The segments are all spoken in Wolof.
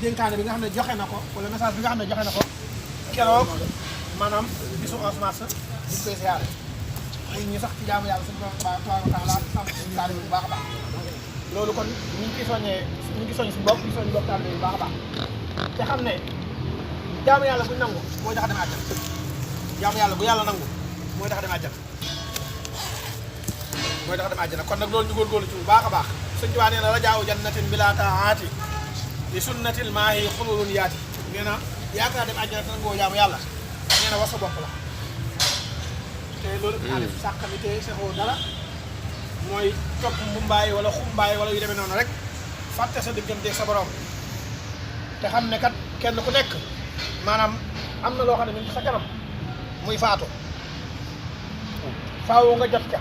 dénkaane bi nga xam ne joxe na ko wala message bi nga xam ne joxe na ko keroog maanaam bisu 11 mars ñu koy siyaare muy ñu sax ci jaamu yàlla suñu borom tabaaraka wa taala sàmm suñu taalibe bu baax a baax loolu kon ñu ngi soññ si bopp ñu soññ bopp taalibe bu baax a baax te xam ne jaamu yàlla bu nangu mooy tax a dem àjjana jaamu yàlla bu yàlla nangu mooy tax a dem àjjana kon nag loolu ñu góorgóorlu ci bu baax a baax sëñ Tuubaa nee na rajaaw jannatin bila taati li sunnatil maahi xululun yaati nee na yaakaar dem àjjana te nangoo jaamu yàlla nee na war sa bopp la te loolu alif sàqami te sexoo dara mooy topp mbumbaay wala xumbaay wala yu demee noonu rek fàtte sa diggante sa borom te xam ne kat kenn ku nekk maanaam am na loo xam ne mi ngi sa kanam muy faatu faaw nga jot ca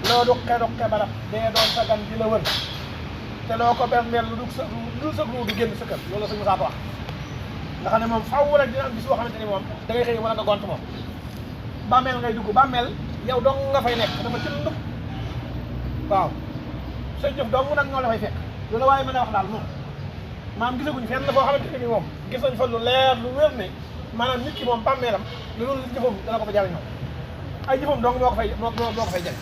loo duqe barab dee doon sa gan di la wër te loo ko berndeel lu dul sa ruu du génn sa kër loolu la sëñ Musaa Ka wax nga xam ne moom faaw rek dina am bis boo xamante ni moom da ngay xëy wala nga gont moom bàmmeel ngay dugg bàmmeel yow dong nga fay nekk dafa ci ndub waaw say jëf dong nag ñoo la fay fekk loolu waaye mën a wax daal moom maanaam gisaguñ fenn foo xamante ni moom gis nañ fa lu leer lu wér ne maanaam nit ki moom bàmmeelam loolu jëfam dana ko fa jariñoo ay jëfam dong moo ko fay jariñ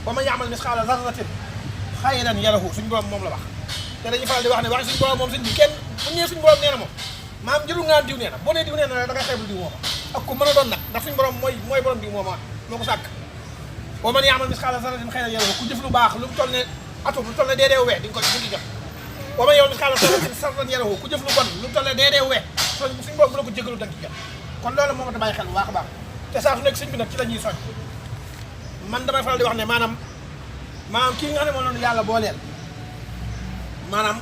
ba ma yaamal misqaala zarratin xayran yarahu suñu borom moom la wax te dañuy faral di wax ne wax suñu borom moom suñ bi kenn bu ñëwee suñu borom nee na moom maam jërul nga naan diw nee na boo nee diw nee na rek da ngay xeebul diw mooma ak ku mën a doon nag ndax suñu borom mooy borom diw mooma moo ko sàkk ba man yaamal misqaala zarratin xayran yarahu ku jëf lu baax lu toll ne atum lu toll ne dee wee di nga ko jot ba ma yow misqaala zarratin sarran yarahu ku jëf lu bon lu toll ne dee wee suñu borom bu la ko jégalu da nga ci jot kon loolu moo ta bàyyi xel bu baax a baax te saa su nekk sëñ bi nag ci la ñuy soñ man damay faral di wax ne maanaam kii nga xam ne moom noonu yàlla booleel maanaam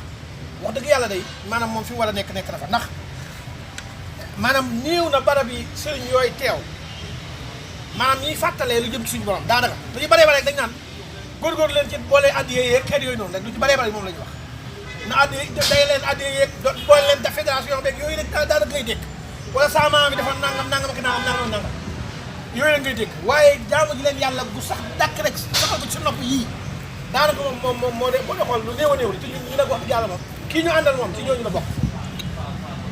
wax dëgg yàlla day maanaam moom fi mu war a nekk na fa ndax maanaam néew na barab yi sëriñ yooyu teew maanaam ñiy fàttalee lu jëm ci suñu borom daanaka lu ñu bëree bare dañ naan góorgóorlu leen ci boole addiyee yeeg xeet yooyu noonu rek lu ci bëree bare moom la ñu wax na addiye day leen addiyee yeeg boole leen def fédération beeg yooyu rek daanaka ngay dégg wala sama bi defoon nangam ak nangam yooyu la ngay dégg waaye jaamu ji leen yàlla gu sax dàkk rek saxal ko ci nopp yii daanaka moom moo de boo xool lu néew a néew li te ñu nag wax dëgg yàlla moom kii ñu àndal moom ci ñooñu la bokk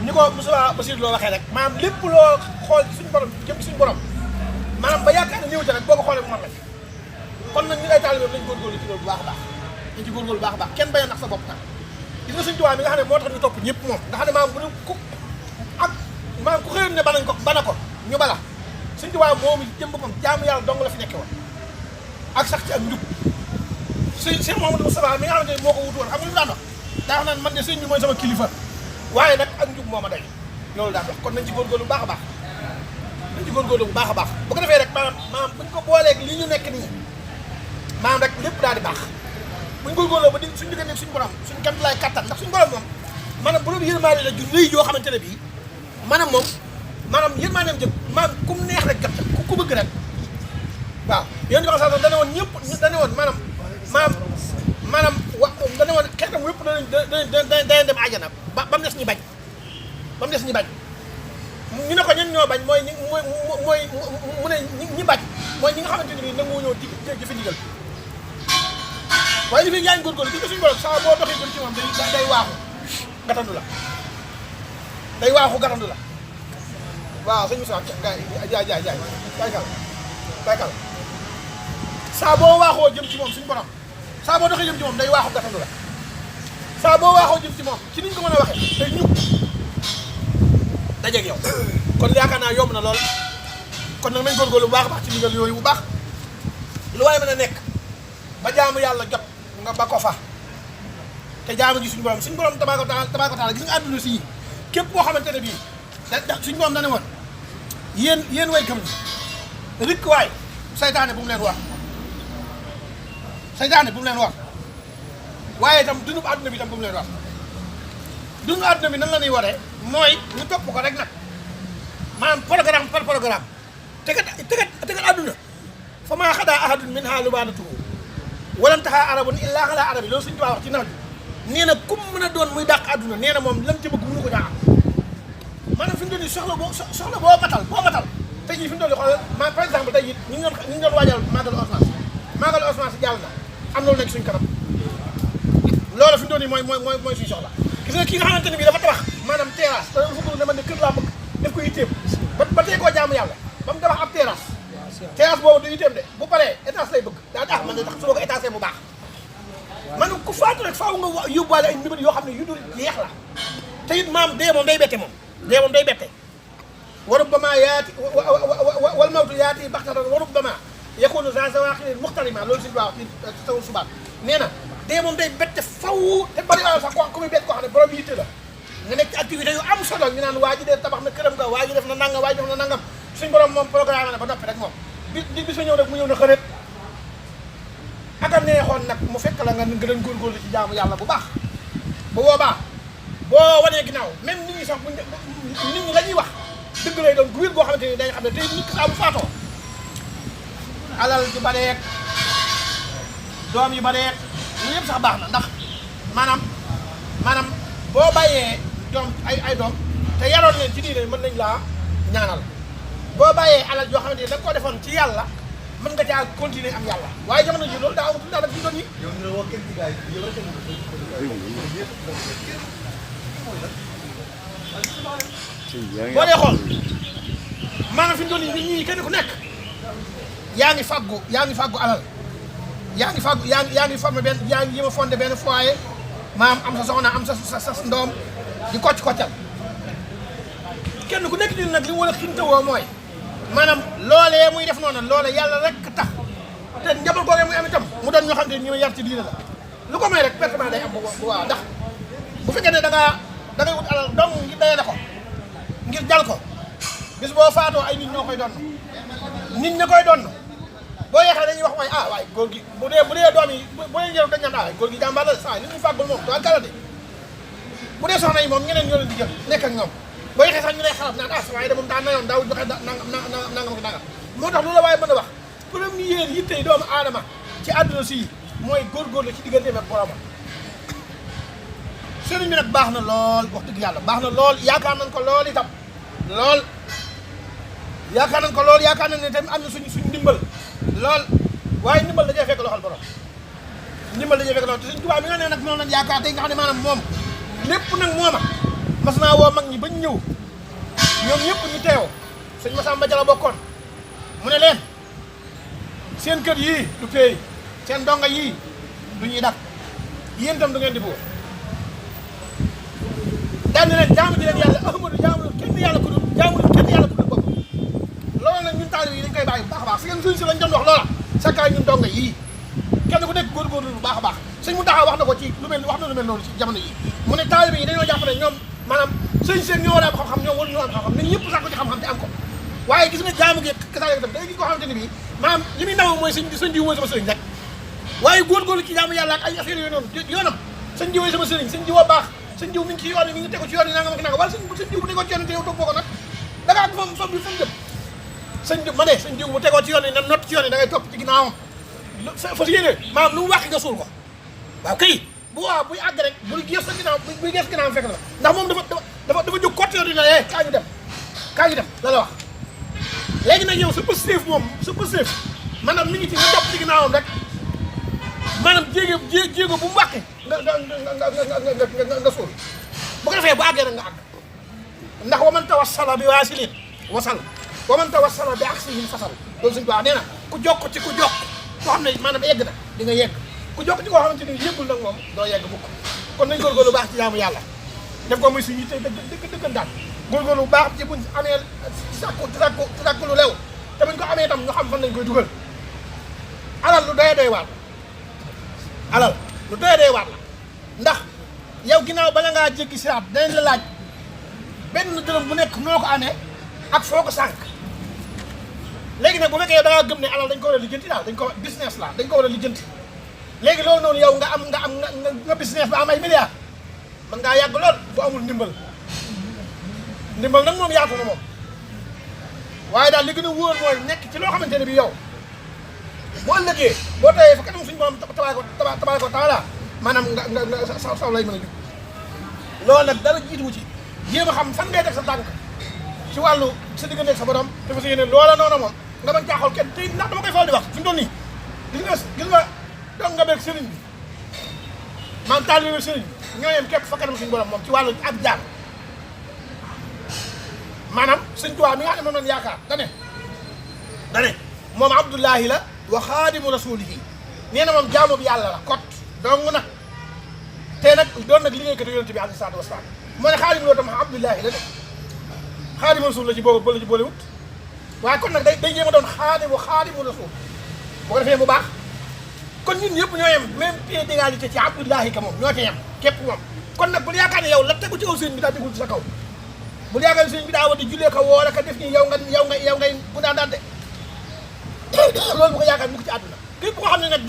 ni ko Moussa Bassir loo waxee rek maanaam lépp loo xool suñu borom jëm suñu borom maanaam ba yaakaar ne néew ca rek boo ko xoolee mu mat rek kon nag ñu ay taalibe lañ góorgóorlu ci loolu bu baax a baax dañ ci góorgóorlu bu baax a baax kenn bañ a nax sa bopp nag gis nga Sëñ Tuubaa mi nga xam ne moo tax ñu topp ñëpp moom nga xam ne maanaam bu ñu ku ak maanaam ku xëyoon ne bana ko ñu bala Sëñ Tuubaa moom jëm boppam jaamu yàlla dong la fi nekke woon ak sax ci ak njub Cheikh Mouhamadou Moustapha mi nga xamante ne moo ko wutu woon xam nga lu daan wax daa wax naan man de sëñ bi mooy sama kilifa waaye nag ak njub moo ma doy loolu daan wax kon nañ ci góorgóorlu bu baax a baax nañ ci góorgóorlu bu baax a baax bu ko defee rek maanaam buñ ko booleeg li ñu nekk nii maanaam rek lépp daal di baax buñ góorgóorloo ba di suñu diggante suñu borom suñu kéem laay kattan ndax suñu borom moom maanaam bu loolu yërmaande la ju rëy yoo xamante ne bii maanaam moom maanaam yërmaandeem jëm maanaam ku mu neex rek jot ku bëgg rek waaw yéen ñoo xam sax dana woon ñëpp dana woon maanaam dana woon xeetam yëpp danañ dem àjjana ba mu des ñi bañ ba mu des ñi bañ ñu ne ko ñen ñoo bañ mooy mu ne ñi bañ mooy ñi nga xamante ne bii nangu ñoo jëfe ndigal waaye li fi yaa ngi góorgóorlu gis nga suñu borom saa boo doxee jëm ci moom day waaxu gatandu la day waaxu gatandu la waaw sëñ Moussa jaay baykal saa boo waaxoo jëm ci moom suñu borom saa boo doxee jëm ci moom day waaxu gatandu la saa boo waaxoo jëm ci moom ci niñ ko mën a waxee day ñub dajeeg yow kon yaakaar naa yomb na lool kon nag nañ góorgóorlu bu baax a baax ci ndigal yooyu bu baax lu waaye mën a nekk ba jaamu yàlla jot nga ba ko fa te jaamu ji suñu borom tabaaraka taala gis nga àdduna si képp koo xamante ne bii suñu borom dane woon yéen way gëm ni rikk waay saytaane bu mu leen war waaye itam dundub àdduna bi itam bu mu leen war dundu àdduna bi nan la ñuy waree mooy ñu topp ko rek nag maanaam programme par programme tegat àdduna fa maa xadaa ahadun min ha lubaanatuhu walantaxaa arabun illaa ala arabi loolu suñu tubaab wax ci nax bi nee na kum mën a doon muy dàq àdduna nee na moom lam ci bëgg mënu ko jaa am maanaam fi mu toll nii soxla boo matal tey jii fi mu toll nii xoolal par exemple tey jii ñu ngi doon waajal màggal Ousmane si jàll na am na lu nekk suñu kanam loolu fi mu toll nii mooy suñu soxla gis nga ki nga xamante ne bii dafa tabax maanaam terrasse da dafa bëgg ne man ne kër laa bëgg def ko yitteem ba tey koo jaamu yàlla ba mu tabax ab terrasse boobu du yitteem de bu paree étage lay bëgg daa man de tax su ma ko étage bu baax man ku faatu rek faaw nga yóbbuwaale ay mbir yoo xam ne yu dul jeex la te it maam dee moom day bette moom dee moom day bette warub ba maa yaati wal mawtu yaati baxtatan warub ba maa yakunu za zawaaxirin muxtarima loolu suñu wax ci tawul subaat nee na dee moom day bette faw te bari alal sax ku muy bett koo xam ne borom yitte la nga nekk ci activité yu am solo ñu naan waa ji de tabax na këram nga waa ji def na nangam waa ji def na nangam suñ borom moom programme na ba noppi rek moom bis fa ñëw rek mu ñëw na xëret aka neexoon nag mu fekk la nga doon góorgóorlu ci jaamu yàlla bu baax bu boobaa boo wanee ginnaaw même nit ñi sax nit ñi la ñuy wax dëgg lay doon gu wér goo xamante ni dañ xam ne tey nit ki saa bu faatoo alal ju bareek doom yu bareek lu yëpp sax baax na ndax maanaam boo bàyyee doom ay doom te yaroon leen ci diine mën nañ laa ñaanal boo bàyyee alal yoo xamante ni da nga koo defoon ci yàlla mën nga caa continuer am yàlla waaye jamono ji loolu daa amatul daal fi doon yi boo dee xool maanaam fi mu doon nii nit ñi kenn ku nekk yaa ngi fàggu alal yaa ngi formé benn yaa ngi yéem a fondé benn foyer maam am sa soxna am sa ndoom di koccal kenn ku nekk di nag li mu war a xintawoo mooy maanaam loolee muy def noonu loolee yàlla rek tax te njaboot googee muy am itam mu doon ñoo xam te ñu ma yar ci diine la lu ko may rek pertement day am bu waaw ndax bu fekkee ne da ngay wut alal dong ngir dayale ko ngir jal ko bis boo faatoo ay nit ñoo koy donn nit ña koy donn boo yeexee dañuy wax mooy waaye góor gi bu dee doom yi bu dee njëriñ dañ naan waaye góor gi jàmbaar la saa li ñu fàggul moom doon kala de bu dee soxna yi moom ñeneen ñoo leen di jël nekk ak ñoom boo yeexee sax ñu lay xalaat naan waaye de moom daa nayoon daawul joxe nangam moo tax loolu la waaye mën a wax première yitte yi doomu aadama ci àdduna si mooy góorgóorlu ci digganteem ak boromam sëriñ bi nag baax na lool wax dëgg yàlla baax na lool yaakaar nañ ko lool itam lool yaakaar nañ ko lool yaakaar nañ ne tamit am na suñu ndimbal lool waaye ndimbal dajee fekk loxol borom ndimbal dajee fekk loxol te suñ tubaab mi nga ne nag noonu lañ yaakaar tey nga xam ne maanaam moom lépp nag mooma mas naa woo mag ñi bañ ñëw ñoom ñëpp ñu teew sëñ Masamba Jala bokkoon mu ne leen seen kër yii du peey seen ndonga yii du ñuy dak yéen itam du ngeen di buur daan na leen jaamu ji leen yàlla Ahmadu jaamu kenn yàlla ku dul bopp loolu nag ñun taalibe yi dañ koy bàyyi bu baax a baax si ngeen suñ si lañ doon wax loola sakkaay ñun ndonga yii kenn ku nekk góorgóorlu bu baax a baax sëñ mu taxaw wax na ko ci lu mel noonu ci jamono yi mu ne taalibe yi dañoo jàpp ne ñoom maanaam sëñ seen ñoo war a am xam-xam ñoom waruñu am xam-xam nañ ñëpp sax ko ci xam-xam te am ko waaye gis nga jaamu gi kasaale tam day gis koo xamante ne bii maanaam li muy ndaw mooy sëñ diw mooy sama sëriñ rek waaye góorgóorlu ci jaamu yàlla ak ay affaire yooyu noonu yoonam sëñ diw mooy sama sëriñ sëñ diw a baax sëñ diw mi ngi ci yoon mi ngi tegu ci yoon yi nangam ak nangam wala sëñ diw bu tegoo ci yoon te yow toppoo ko nag da ngaa ak fam bi fam jëm sëñ diw ma ne sëñ diw bu tegoo ci yoon yi na nott ci yoon yi da ngay topp ci ginnaawam fas yéene maanaam lu mu wàq nga suul ko waaw kay bu waaw buy àgg rek buy gees sa ginnaaw buy gees ginnaawam fekk na ndax moom dafa jóg côté yoon yi ne kaa ñu dem la la wax léegi nag yow sa positif moom sa positif maanaam mi ngi ci nga topp ci ginnaawam rek maanaam jéego bu mu wàqi nga suul bu ko defee bu àggee nag nga àgg ndax waman tawassala bi waasilin wasal waman tawassala bi aksihin fasal loolu suñu baax nee na ku jokk ci ku jokk koo xam ne maanaam yegg na di nga yegg ku jokk ci koo xamante ni yëggul nag moom doo yegg mukk kon nañ góorgóorlu bu baax ci jaamu yàlla def ko muy suñu yitte dëggantaan góorgóorlu bu baax ci buñ amee sàkku lu lew te buñ ko amee itam ñu xam fan lañ koy dugal alal lu doy waar alal lu doy waar la ndax yow ginnaaw bala ngaa jéggi siraat danañ la laaj benn dërëm bu nekk noo ko amee ak foo ko sànq léegi nag bu fekkee yow da ngaa gëm ne alal dañ ko war a lijjanti daal dañ ko business la dañ ko war a lijjanti léegi loolu noonu yow nga business ba am ay milliards man ngaa yàgg lool bu amul ndimbal nag moom yaatu na moom waaye daal li gën a wóor mooy nekk ci loo xamante ne bi yow bu ëllëgee boo tawee fa kanam suñu borom tabaaraka wa taala maanaam nga saw lay mën a jóg loolu nag dara jiituwu ci jéem a xam fan ngay teg sa tànk ci wàllu sa diggante ak sa borom te fa sa yéene loola noonu moom nga bañ caaxal kenn tey ndax dama koy faral di wax fi mu toll nii gis nga donc nga beeg sëriñ bi maanaam taalibe beeg sëriñ bi ñoo yem képp fa kanam suñu borom moom ci wàllu ab jaam maanaam sëñ Tuubaa mi nga xam ne moom noonu yaakaar dane moom Abdullahi la wa xaadimu rasulihi nee na moom jaamu bi yàlla la kot dong nag te nag doon nag liggéeykatu yonent bi alayhi salaatu wasalaam moo ne xaadimu loolu tam Abdullahi la de xaadimu rasul la ci boobu la ci boolewut waaye kon nag day jéem a doon xaadimu rasul bu ko defee mu baax kon ñun ñëpp ñoo yem même pied d'égalité ci Abdullahi ka moom ñoo ci yem képp moom kon nag bul yaakaar ne yow la tegu ci kaw sëriñ bi daa tegul ci sa kaw bul yaakaar ne sëriñ bi daa war di jullee ko woor ak def nii yow ngay bu daan de loolu bu ko yaakaar mu ko ci àdduna képp koo xam ne nag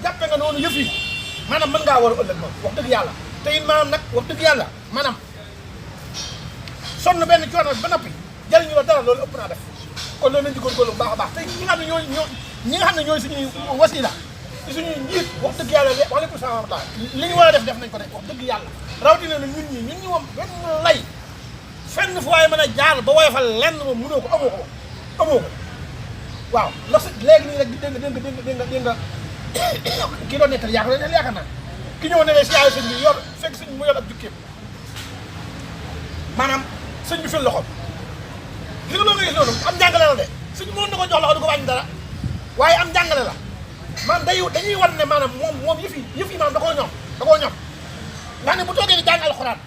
jàppe nga noonu yëf yi maanaam mën ngaa war a ëllëg moom wax dëgg yàlla te it maanaam nag wax dëgg yàlla maanaam sonn benn coono ba noppi jëriñu la dara loolu ëpp naa def kon loolu nañ ci góorgóorlu bu baax a baax te ñi nga xam ne ñooy suñuy wasila ci suñuy njiit wax dëgg yàlla waaleykum salaam wa rahmatulah li ñu war a def nañ ko rek wax dëgg yàlla rawatina ne ñun ñi moom benn lay fenn fu waaye mën a jaar ba woyofal lenn moom mënoo ko amoo ko waaw ndax léegi nii rek dégg nga kii doon nettali yaakaar naa ki ñëw ne lee siyaare sëñ bi yor fekk sëñ mu yor ab jukkeem maanaam sëñ bi fil loxoom li nga loolu nga gis noonu am njàngale la de sëñ bi mën na ko jox loxo du ko wàññi dara waaye am njàngale la maanaam dañuy wan ne maanaam moom yëf yi maanaam da koo ñor nga ne bu toogee di jàng alxuraan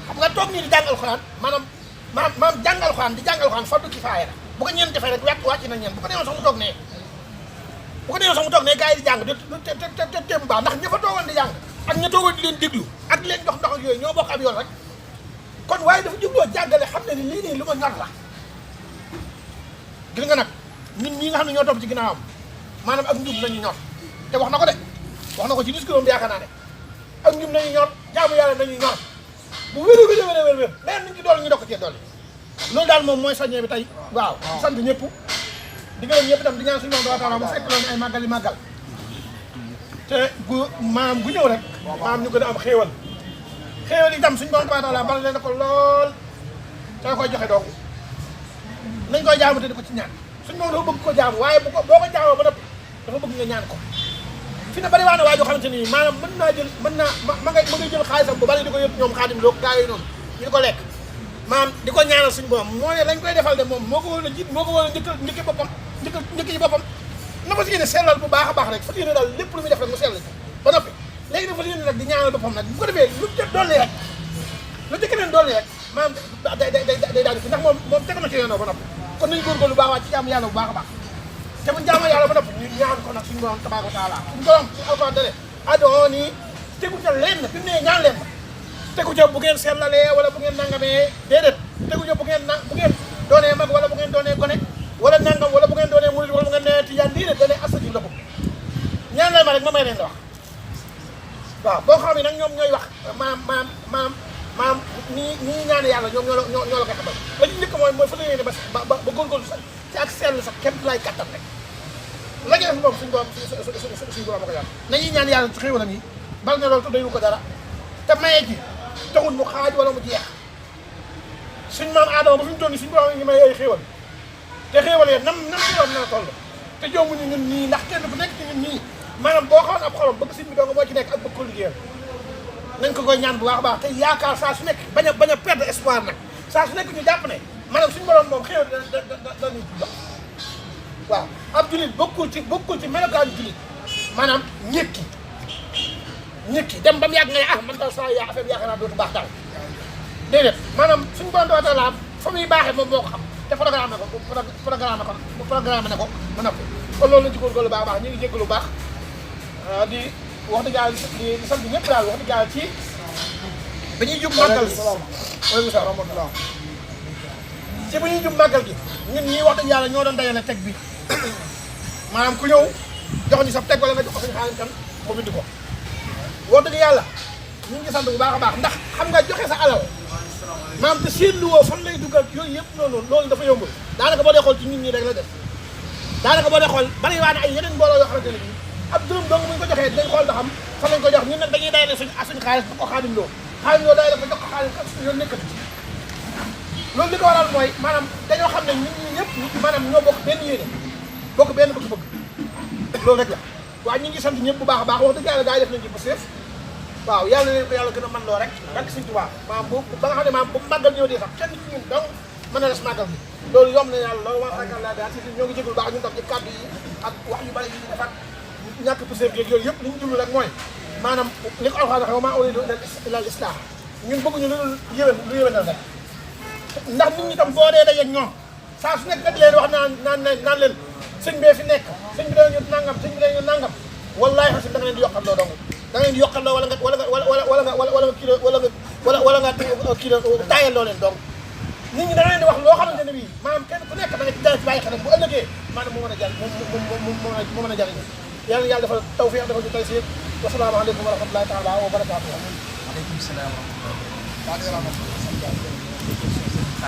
xam nga toog nii di jàng alxuraan maanaam jàng alxuraan di jàng alxuraan fardu kifaaya la bu ko ñeen defee rek wàcc na ñeen bu ko newoon sax mu toog nee gars yi di jàng te mu baax ndax ña fa toogoon di jàng ak ña toogoon di leen déglu ak leen jox ndox ak yooyu ñoo bokk ab yoon rek kon waaye dafa jubloo jàngale xam ne ni lii nii lu ma ñor la gis nga nag ñun ñi nga xam ne ñoo topp ci ginnaawam maanaam ak njub nañu ñor te wax na ko ci discours bi yaakaar naa ne ak njub nañu ñor jaamu yàlla nañu ñor bu wér leneen nañ ci dool ñu dokk cee dolli loolu daal moom mooy soññee bi tey waaw sant ñëpp di gërëm ñëpp itam di ñaan suñu moom taala mu fekk loolu ay màggal te maanaam gu ñëw rek maanaam ñu gën a am xéewal itam suñu moom taala bala leen ko lool te koy joxe donc nañ koy jaamu te di ko ci ñaan suñu moom dafa bëgg ko jaamu waaye boo ko jaamoo ba noppi dafa bëgg nga ñaan ko fi ne bari waa na waa joo xamante ni maanaam mën naa ma ngay jël xaalisam bu bari di ko yëpp ñoom xaadim loo gaa yooyu noonu ñu di ko lekk maanaam di ko ñaanal suñu borom moo ne lañ koy defal de moom moo ko war a jiit moo ko war a njëkki boppam njëkk ci boppam na fa si yéene sellal bu baax a baax rek fa si yéene daal lépp lu muy def rek mu sell ci ba noppi léegi nag fa si yéene nag di ñaanal boppam nag bu ko defee lu ca dolli rek maanaam day daal di fi ndax moom teg na ci yoonoo ba noppi kon nañ góorgóorlu baax waa ci jaamu yàlla bu baax a baax te buñ jaamu yàlla ba noppi ñu ñaan ko nag suñu borom tabaaraka wa taala suñu borom ci alquran dane adooni tegu ca leen na fi mu ne ñaan leen ma tegu ca bu ngeen sellalee wala bu ngeen nangamee déedéet tegu ca bu ngeen doonee mag wala bu ngeen doonee gone wala nangam wala bu ngeen doonee murid wala bu ngeen nee tijaan lii de dane astajib lakum ñaan leen ma rek ma may leen la wax waaw boo xam ne nag ñoom ñooy wax maam nii ñaan yàlla ñoom ñoo la koy xamal la ñu njëkk mooy fa la yéene ba góorgóorlu sax ci ak sell sax képp lay kattan rek la ngeen def moom suñu borom ma ko yàlla nañuy ñaan yàlla ci xéwalam yi bal ne loolu te doyul ko dara te maye ji taxul mu xaaj wala mu jeex suñ maam Adama ba fi mu toll nii suñu borom ngi may ay xéwal te xéwal yee nam ci doon na toll te jommuñu ñun ñii ndax kenn ku nekk ci ñun ñii maanaam boo xawoon ab xolam bëgg si bi dong moo ci nekk ak bëgg ko liggéeyal nañ ko koy ñaan bu baax a baax te yaakaar saa su nekk bañ a perdre espoir nag saa su nekk ñu jàpp ne maanaam suñu borom moom xéwal dañuy jox waaw ab julit bokkul ci melokaanu julit maanaam ñëkki dem ba mu yàgg nga ne man daal saa affaire bi yaakaar naa dootu baax daal déedéet maanaam suñu borom doota la fa muy baaxee moom moo ko xam te programme ne ko ma noppi kon loolu lañ ci góorgóorlu baax a baax ñu ngi jéggalu baax di wax dëgg yàlla di sant ñëpp daal wax dëgg yàlla ci dañuy jub màggal gi ci bu ñuy jub màggal gi ñun ñii wax dëgg yàlla ñoo doon dajale teg bi maanaam ku ñëw jox ñu sa teg wala nga jox ko suñu xaalis kan mu bind ko wax dëgg yàlla ñu ngi sant bu baax a baax ndax xam nga joxe sa alal maanaam te seetlu woo fan lay dugal yooyu yëpp noonu loolu dafa yombul daanaka boo dee xool ci nit ñi rek la def daanaka boo dee xool bari waa ne ay yeneen mbooloo yoo xamante ne bii ab dërëm dong bu ñu ko joxee dañ xool da xam fan lañ ko jox ñun nag dañuy dayale suñu xaalis bu ko xaadim loo day dafa jox ko xaalis kat yoon nekkatu loolu li ko waral mooy maanaam dañoo xam ne nit ñi ñëpp maanaam ñoo bokk benn yéene bokk benn bëgg-bëgg loolu rek la waaye ñu ngi sant ñëpp bu baax a baax wax dëgg yàlla gaa yi def nañ ci ba seef waaw yàlla na leen ko yàlla gën a mën loo rek rek Sëñ Tuubaa maam bu ba nga xam ne maam bu màggal ñëw dee sax kenn ci ñun donc mën na des màggal bi loolu yomb na yàlla loolu waa xaykal laa daal si ñoo ngi jégul baax ñun tam ci kàddu yi ak wax yu bari yi ñu defaat ñàkk poussière geeg yooyu yëpp li ñu jublu rek mooy maanaam li ko alxuraan waxee wa maa uriidu illal islaah ñun bëgguñu lu yéwénal rek ndax nit ñi tam boo dee dajeeg ñoom saa su nekk nag leen wax naan leen sëñ bee fi nekk sëñ bi dañu nangam sëñ bi dañu nangam wallaahi xasim da nga leen di yokkal loo dong da nga leen di yokkal loo wala nga kii taayal loo leen dong nit ñi da nga leen di wax loo xamante ne bii maanaam kenn ku nekk da nga ci bàyyi xelam bu ëllëgee maanaam moo mën a jàll moo mën a jàll yàlla yàlla defal tawfiq defal ñu taysiir wa salaamu aleykum wa rahmatullahi taala wa barakaatuh. Waaleykum salaam wa rahmatulah.